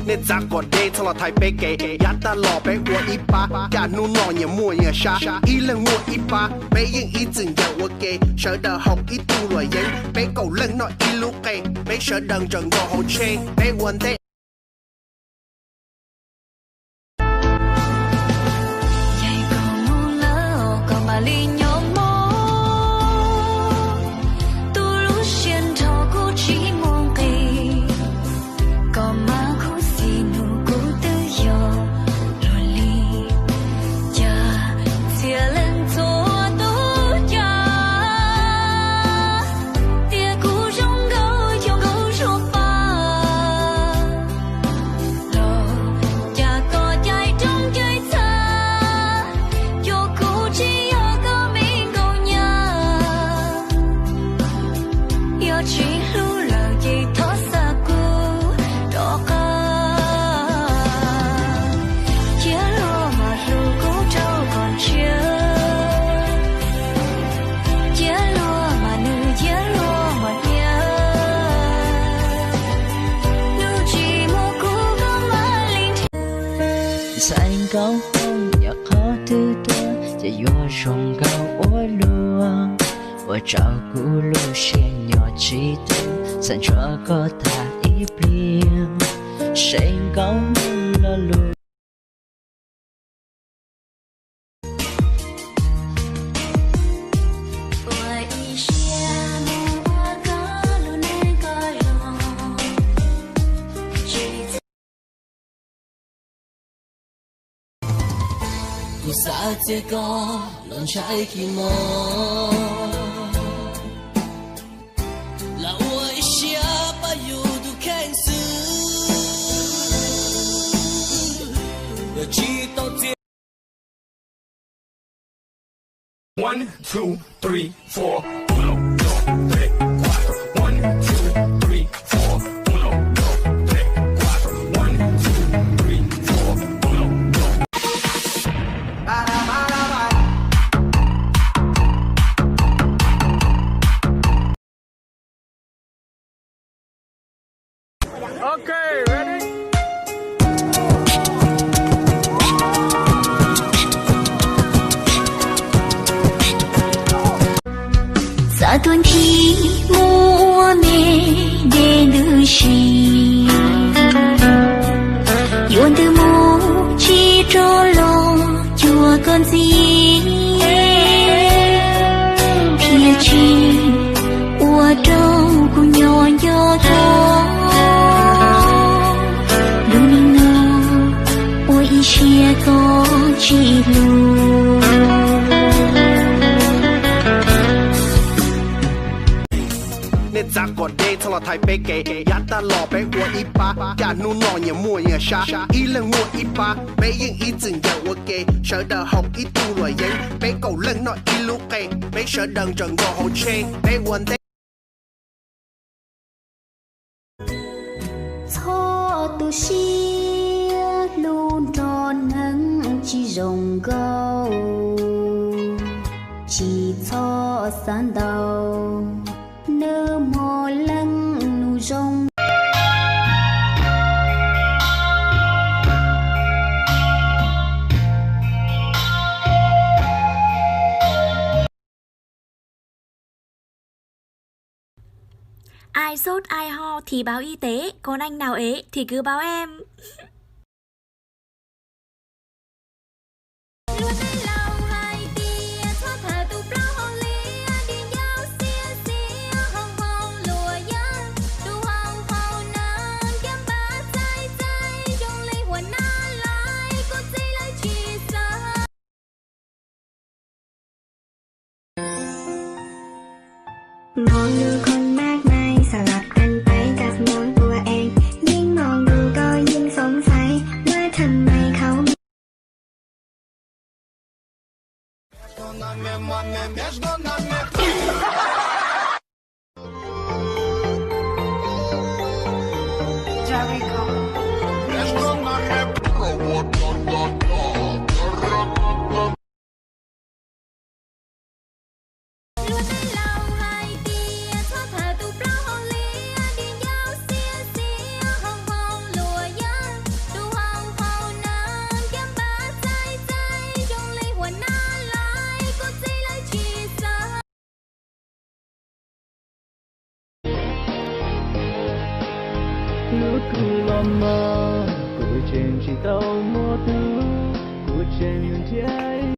Nej txav kom deb txhob los thaiv peb kev, yav tag los peb ua ib pab, cas hnub no nyias muaj nyias sab, ib leeg muaj ib pab, peb yeej ib txwm ncaws ua ke, sawv daws haus ib tug luam yeeb, peb kaum leej noj ib lub qe, peb sawv daws ntsaws nkaus hauv tsheb, peb ua ntej. Ntxhais nkauj hlob, yog qhov twg tuaj ces yuav zoo nkauj ua luaj. Ua rau kuv lub siab nyob tsis tau, xav ntshuav koj tag ib pliag, seb nkauj hmoob lo lus. Kuv xav txiav koj los ntshai kis mos, lam ua ib siab pab yus tus kheej xwb. Yog tsis tau txiav One, two, three, four. Uno, dos, tres, cuatro. One, two, three, four. Uno, dos, tres, cuatro. One, two, three, four. Uno, dos. Ok, ready? Xav tuaj nthi muaj me de ntws si, yuav ntws mus tsis rov los cuag koj ntxiv, thiaj tsis ua rau kuv nyob nco koj. Lub neej no ua ib siab koj tsis hlub. Nej txav kom deb txhob los thaiv peb kev, yav tag los peb ua ib pab, cas hnub no nyias muaj nyias sab, ib leeg muaj ib pab, peb yeej ib txwm ncaws ua ke, sawv daws haus ib tug luam yeeb, peb kaum leej noj ib lub qe, peb sawv daws ntsaws nkaus hauv tsheb, peb ua ntej. Txhob tu siab hlub nrog neeg tsis zoo nkauj, tsis txhob xav ntau, nws muaj leej nus zoo. Ai sốt ai ho thì báo y tế, còn anh nào ế thì cứ báo em. Mong du không mát mái, sao lặp anh phải đặt món của em. Những món du có những sống phải, nói thầm mày không. Hlub kuv los mas kuv tseem tsis tau muaj tub, kuv tseem yuav nrhiav